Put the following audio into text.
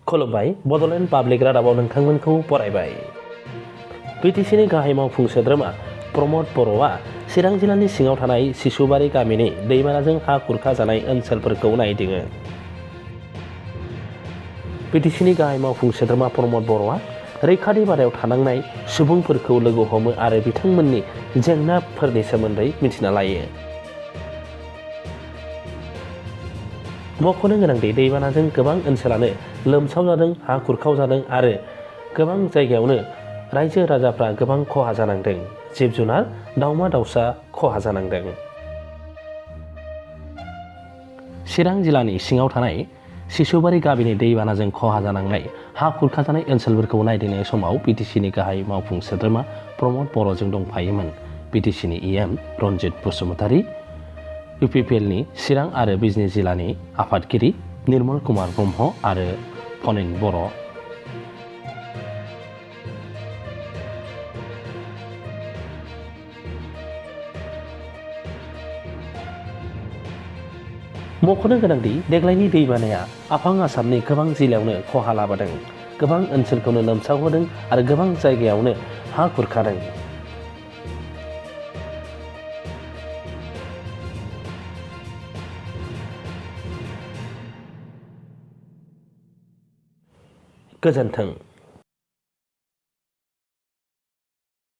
खुलुमबाय बड'लेण्ड पाब्लिक रादाबाव नोंथांमोनखौ बरायबाय। बिटिसिनि गाहाय मावफुं सोद्रोमा प्रमद बर'आ चिरां जिल्लानि सिङाव थानाय सिसुबारि गामिनि दैबानाजों हा खुरखा जानाय ओनसोलफोरखौ नायदिङो। बिटिसिनि गाहाय मावफुं सोद्रोमा प्रमद बर'आ रैखाथि बादायाव थानांनाय सुबुंफोरखौ लोगो हमो आरो बिथांमोननि जेंनाफोरनि सोमोन्दै मिथिना लायो। मख'नो गोनांदि दैबानाजों गोबां ओनसोलानो लोमसाव जादों, हा खुरखाव जादों आरो गोबां जायगायावनो रायजो राजाफ्रा गोबां खहा जानांदों, जिब जुनार दाउमा दाउसा खहा जानांदों। चिरां जिल्लानि सिङाव थानाय सिसुबारि गामिनि दैबानाजों खहा जानांनाय हा खुरखाजानाय ओनसोलफोरखौ नायदिंनाय समाव बिटिसिनि गाहाय मावफुं सोद्रोमा प्रमद बर'जों दंफायोमोन। बिटिसिनि इएम रन्जित बसुमतारी, इउपिपिएलनि चिरां आरो बिजनि जिल्लानि आफादगिरि निर्मल कुमार ब्रह्म आरो फनेन बर'। मख'नो गोनांदि देग्लायनि दैबानाया आफां आसामनि गोबां जिल्लायावनो खहा लाबोदों, गोबां ओनसोलखौनो लोमसावहोदों आरो गोबां जायगायावनो हा खुरखादों। गोजोन्थों।